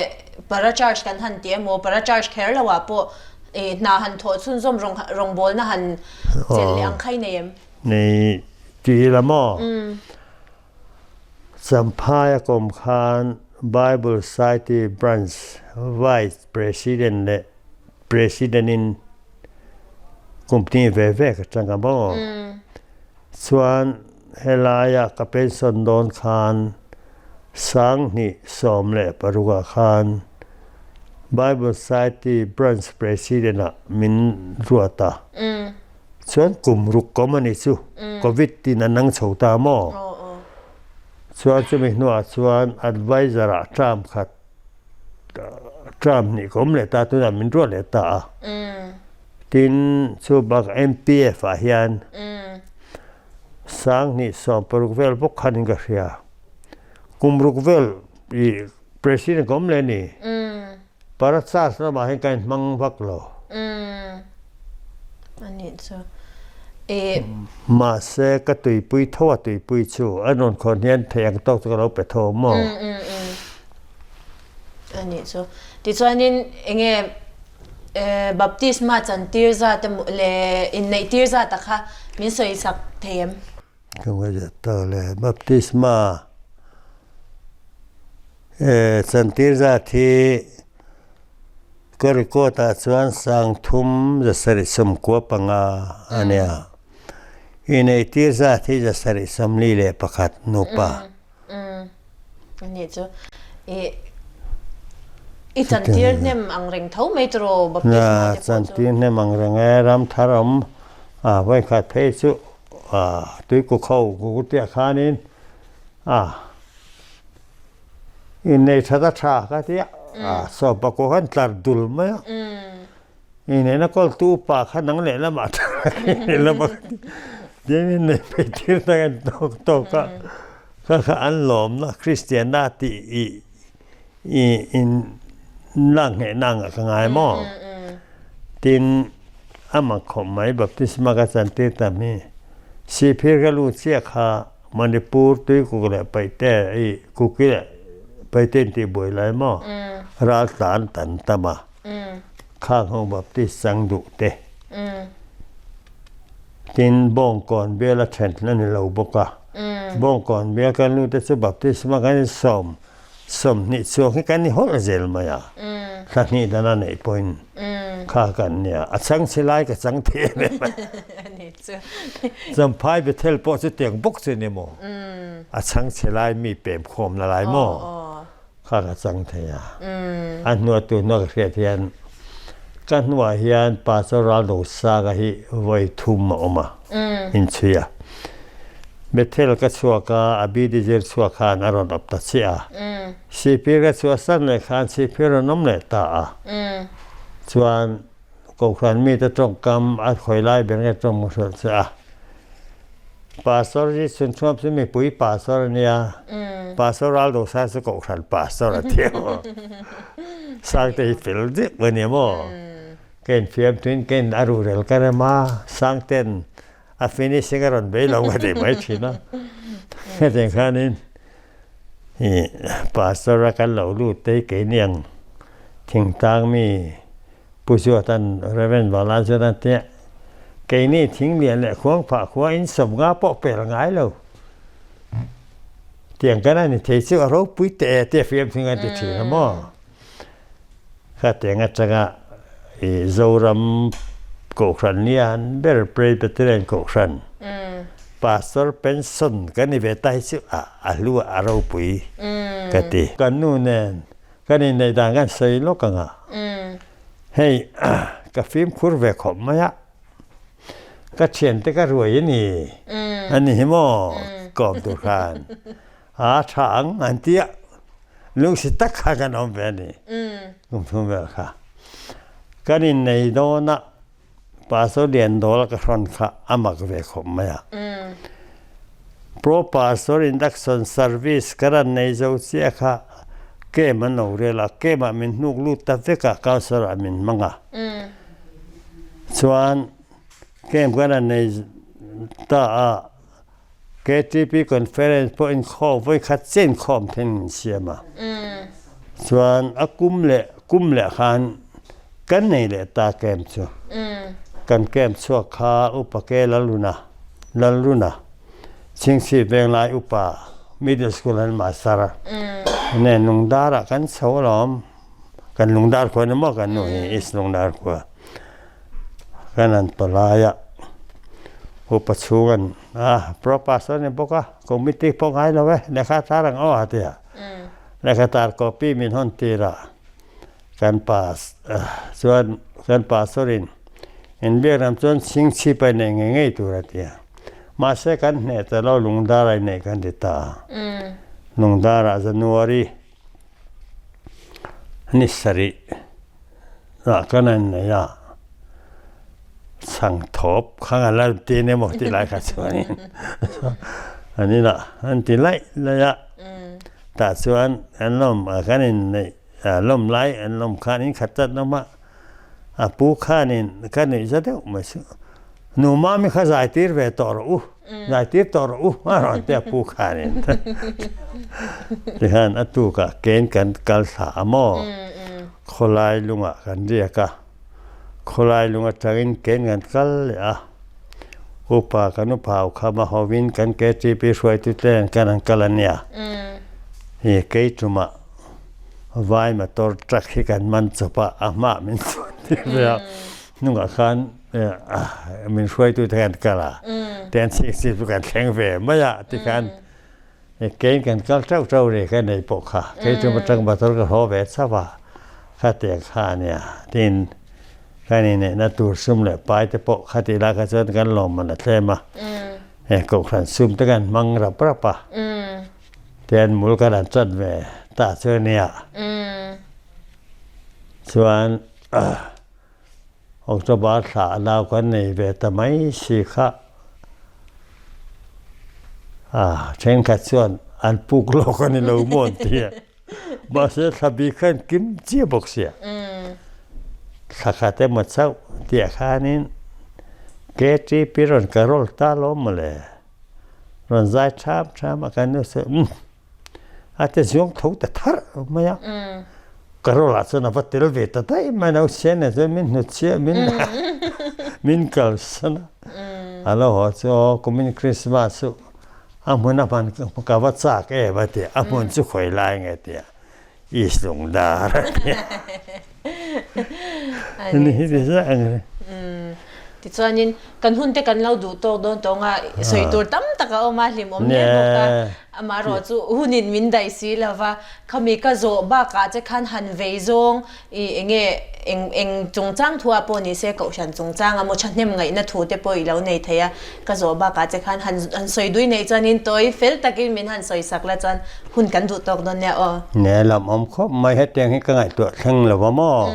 para charge kan han ti emaw para charge kher lo ah pawh i hna han thawh chhunzawm rawngbawlna han chelh leh ang kha i nei em? Nei ti ila maw? Champhaia kawm khan Bible Society Branch Vice President leh President in company ve ve ka chang a maw? Chuan helaia ka pension dawn khan 2016 ah khan Bible Society Branch President ah min ruat a. Chuan kum ruk kawm a nih chu Covid tin a nang chho ta maw? Chuan chumi hnuah chuan advisor ah term khat term hnih ka awm leh ta tunah min ruat leh ta a. Tin chu bakah MPF ah hian 2016 vel bawk khanin ka hria. Kum ruk vel ih president ka awm leh a ni. Para charge lamah hian ka inhmang vak lo. A nih chu. I. Mahse ka tuipui tho a tuipui chu a rawn khawn hian thei ang tawk chu ka lo pe tho maw? A nih chu. Tichuanin enge baptisma chantir zat emaw leh inneih tir zat a kha min sawi sak thei em? Ka ngaihtuah tawh le baptisma Chantir zat hi ka record ah chuan 3795 a nia. Ineitir zat hi 741 nupa. Ani chu i i chantir hnem ang reng tho mai tiraw baptisma te pawh chu. Chantir hnem ang reng e ram thar awm a vawikhat phei chu tuikukho kukutia khanin a Innei that a tha ka ti a, sawpa kawh khan tlar dul mai a. Inneihna kawltu upa kha nang leh lamah tlar a ni lama ka ti. Tin innei phei tir tak an tawk tawk a, kha kha an lawmna Kristianna tih i i in lak nghehna angah ka ngai maw? Tin a mak khawp mai baptisma ka chantir tam hi Sihphir ka lut chiah kha Manipur tuikuk leh Paite i Kuki leh Paite in tih buai lai maw? Raltlan tan tam a. Khang ho Baptist chang duh te. Tin Bawngkawn bial a then a ni lo bawk a. Bawngkawn bial kan lu te chu Baptist hma kan in sawm 20 chuang hi kan ni hawlh zel mai a. Thla hnih dan a neih pawhin kha kan nia. A chang che lai ka chang thei em em a. Champhai Bethel pawh chu tiang bawk chu ni maw? A chang che lai mi pem khawm na lai maw? Kha ka chang thei a. A hnua tu hnua ka hriat hian ka hnuah hian Pastor Raldosaga hi vawi thum a awm a, inchhui a. Bethel ka chhuak a, a bidi zir chhuak khan a rawn awp ta chiah a. Sihphir ka chhuah san leh khan sihphir rawn awm leh ta a. Chuan Kohhran mite tawngkam a khawi lai ber nge tawng hrilh che a. Pastor hi chhunchhuam chu mipui pastor a nia. Pastor Raldo Sai chu kohhran pastor a ti maw. Sangte hi fel deuh a nia maw. Ka infiam tuin ka in a ruhrel ka rem a, Sangten a finishing a rawn bei lo ka ti mai thin a. Hetiang khanin i pastor a kan lo lut te hi keini ang thingtlang mi Pu Zuatan, Rev. Vala Zuatan te keini thing lian leh khuang phah khua in sawmnga pawh pel ngai lo. Tiang kan a ni thei chu a ropui teh e tia fiam thing an ti thin a maw? Khatiang atanga i Zoram Kohhran lian ber Presbyterian Kohhran Pastor pension kan ni ve ta hi chu a hlu a ropui ka ti. Kan nu nen Kan inneih dan kan sawi lawk ang a, hei ka fimkhur ve khawp mai a, ka thiante ka ruai a ni, a ni hi maw kawm tur khan a tha ang an ti a, lungsi tak kha kan awm ve a ni, kum thum vel kha. Kan innei dawn a, Pastor Liandawl ka hrawn kha a mak ve khawp mai a. Pro Pastor Induction Service ka ran nei zo chiah kha camp an lo rel a, camp ah min hnuk lut ta vek a, counselor ah min hmang a. Chuan camp ka ran nei ta a, KTP Conference pawh inkhawm vawi khat chiah inkhawm thleng min siam a. Chuan a kum leh kum leh khan kan nei leh ta camp chu. Kan camp chhuak kha Upa Ke Lalruna, Lalruna, Chhingchhip Venglai Upa Middle School an master nen Lungdar ah kan chho alawm. Kan Lungdar khua ni maw kan nu hi East Lungdar khua. Kan han palai a, upa chhung an a pro pastor a ni bawk a, committee pawh ngai lo e, lehkha tar ang aw a ti a, lehkha tar copy min hawn tir a, kan pas chuan kan pastor in inbiak lam chuan chhingchhip a inneih ngei ngei tur a ti a, mahse kan hneh ta lo lungdar a inneih kan ti ta a, lungdar ah January Ni sarih ah kan an nei a, chhang thawp kha nga la ti nia maw tih lai kha chuanin an inah an ti laih laih a, tah chuan an lawm kan inneih lawm lai an lawm khan in khat chat lawm a, a pu khanin ka nuih za deuh mai chu nu mami kha zai tir ve tawh rawh u. Zaitir tawh rawh u a rawn ti a pu khanin. Tihian a tukah ken kan kal thla a maw? Khawlai lungah kan riak a, khawlai lung atangin ken kan kal leh a. Upa kan upa ho kham a hovin kan KTP hruaitu te nen kan han kal a nia. Hi kei tumah vai motor truck hi kan man chawp a, a hmaah min chuan tir ve a. Hnungah khan min hruaitu te kan kal a, tian chhingchhip chu kan thleng ve mai a tikhan kein kan kal teuh teuh ri ka nei pawh kha kei chu atang motor ka haw ve chauh a khatiang kha a nia tin kan inneihna tur sum leh pai te pawh khatih lai kha chuan kan lawmman a tlem a he kohhran sum te kan hmang rap rap a tian mul kan han chat ve ta chu a nia chuan. October thla a nau kan nei ve ta mai si kha a thenkhat chuan an puk lawk a ni lo maw an ti a, mahse thla bik khan kim chiah bawk sia, thla khat emaw chauh tih khanin KTP rawn ka rawl ta lawm mawle, rawn zai tham tham a kan nu sawi umm. A ti zuang tho ta tharh mai a. Ka rawlah chuan a va tel ve ta daih mai no sian nen chuan min hnutchhiah min min kalsan a. A lo haw chu aw kumin Christmas chu a hmun a hman ka va chak em a ti a, a hmun chu khawi lai nge ti a, East Lungdar a ti a. Ni hi ti zah ang ri. Tichuanin kan hun te kan lo duh tawk dawn tawng a, sawi tur tam tak a awm a, hlimawm hle bawk a. Amaherawh chu hunin min daih si lo va, khami ka zawh bakah che khan han vei zawng i enge eng eng chungchang thu ah pawh ni se kohhran chungchang a maw thahnem ngaihna thu te pawh i lo nei thei a, ka zawh bakah che khan han han sawi dui neih chuanin tawi fel takin min han sawi sak la chuan hun kan duh tawk dawn nia aw. Nia lamawm khawp mai hetiang hi ka ngaihtuah thleng lo va maw?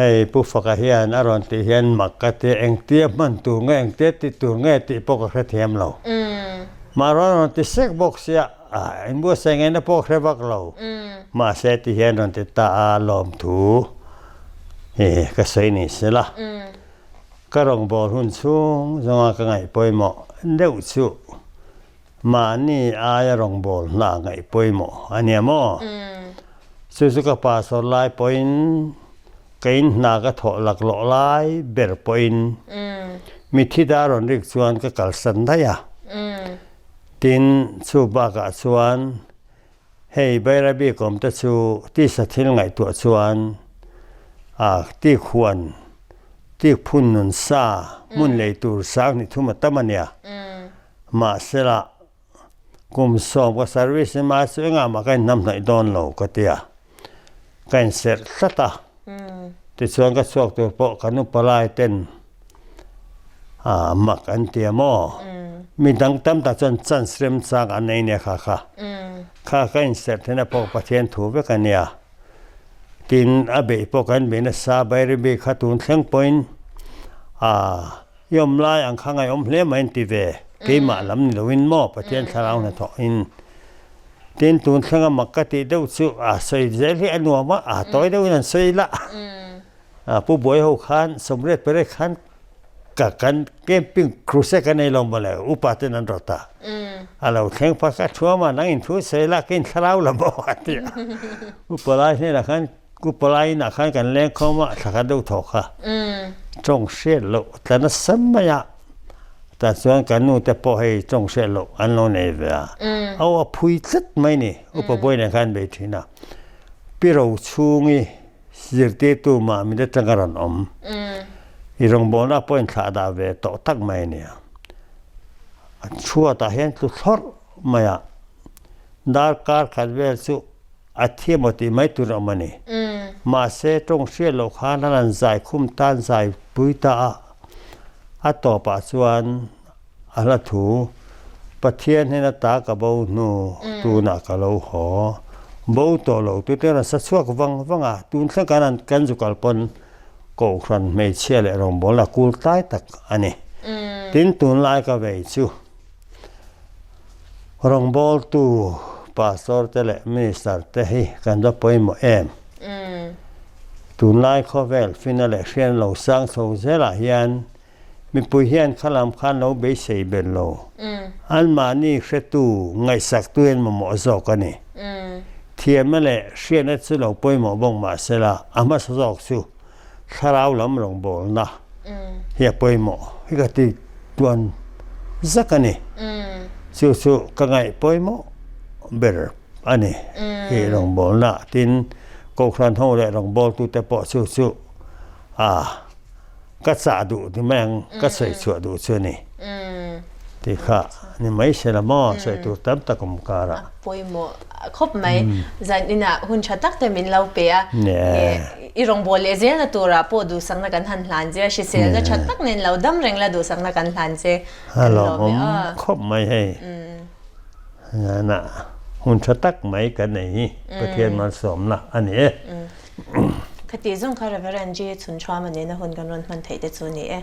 Hei Pu Faka hian a rawn tih hian mak ka ti, engtia hman tur nge, engtia tih tur nge tih pawh ka hrethiam lo. Mahrawn a rawn ti sek bawk sia, inbuatsaih ngaihna pawh ka hre vak lo. Mahse ti hian rawn ti ta a, lawmthu hi ka sawi ni sela. Ka rawngbâwl hun chhung zawnga ka ngaih pawimawh deuh chu mahni aia rawngbâwl hna ngaih pawimawh a nia maw? Chu chu ka pastor lai pawhin ka in hna ka thawh laklawh lai ber pawhin mithi dar rawn rik chuan ka kalsan daih a. Tin, chu bakah chuan Hei Bairabi kawm te chu tisa thil ngaihtuah chuan a tik huan, tik phun nun sa hmun lei tur sang ni thum a tam a nia. Mahsela, kum sawm ka service in mah chu engah mah ka inhnamhnaih dawn lo ka ti a, ka inserh tlat a. Tichuan ka chhuak tur pawh kan upa lai ten a mak an ti a maw? Mi dang tam tak chuan chance remchang an nei nia kha kha. Kha ka inserh theihna pawh Pathian thu vek a nia. Tin, a beih pawh kan beih nasa Bairabi kha tun thleng pawhin a i awm lai ang kha ngaihawm hle mai an ti ve. Keimah lam ni loin maw Pathian thlarau hnathawhin. Tin, tun thlenga mak ka tih deuh chu a sawi zel hi a nuam a, a tawi deuhin an sawi la. Pu Buai ho khan Sawmriat Pere khan ka kan camping crusade kan nei lo mawle, upa ten an rawt a. A lo thleng phah kha thuam a, nang in thu sawi la, ka in thlarau la maw a ti a. Upa lai hnenah khan, upa lai inah khan kan leng khawm a, thla khat deuh thawk kha. Tawng hriat loh tla nasa mai a. Tah chuan kan nu te pawh hei tawng hriat loh an lo nei ve a, au a phui tlat mai ni, upa buai nen khan an bei thin a. Pi ro chhungi zirtirtu mah mit atanga rawn awm, i rawngbawlna pawh inthlah dah ve tawh tak mai a nia. A chhuatah hian tlu thlawrh mai a, darkar khat vel chu a thi emaw tih mai tur a awm a ni. Mahse tawng hriat loh khan an han zai khum tan zai pui ta a, A tawpah chuan a hla thu, Pathian hnena ta ka bo hnu, tunah ka lo haw. Bo tawh lo tute rawn sa chhuak vang vang a, tun thleng kan an kan zu kal pawn Kohhran hmeichhia leh rawngbawlna kul tlai tak a ni. Tin, tunlai ka vei chu rawngbawltu Pastor te leh Minister te hi kan va pawimawh em? Tunlai khawvel fina leh hrian lo sang chho zelah hian mipui hian khalam khan lo beisei ber lo. Anmahni hretu, ngaihsaktu hian mamawh zawk a ni. Thiamna leh hriatna chu lo pawimawh bawk mahsela a hmasa zawk chu thlarau lam rawngbawlna hi a pawimawh hi ka ti tuan zak a ni. Chu chu ka ngaih pawimawh ber. a ni i rawngbawlna tin Kohhran ho leh rawngbawltute pawh chu chu a ka chah duh ni mai ang ka sawi chhuah duh chu a ni tih kha ni mai se la maw sawi tur tam tak awm karah. A pawimawh khawp mai zan inah hun tha tak te min lo pe a i rawngbâwl leh zelna turah pawh duhsakna kan han hlan che a hriselna tha tak nen lo dam reng la duhsakna kan hlan che a lawmawm khawp mai hei. Nana hun tha tak mai kan nei hi Pathian malsawmna a ni e. Khati zawng kha Reverend G Chhunchhuama nena hun kan rawn hman theih te chu a ni e.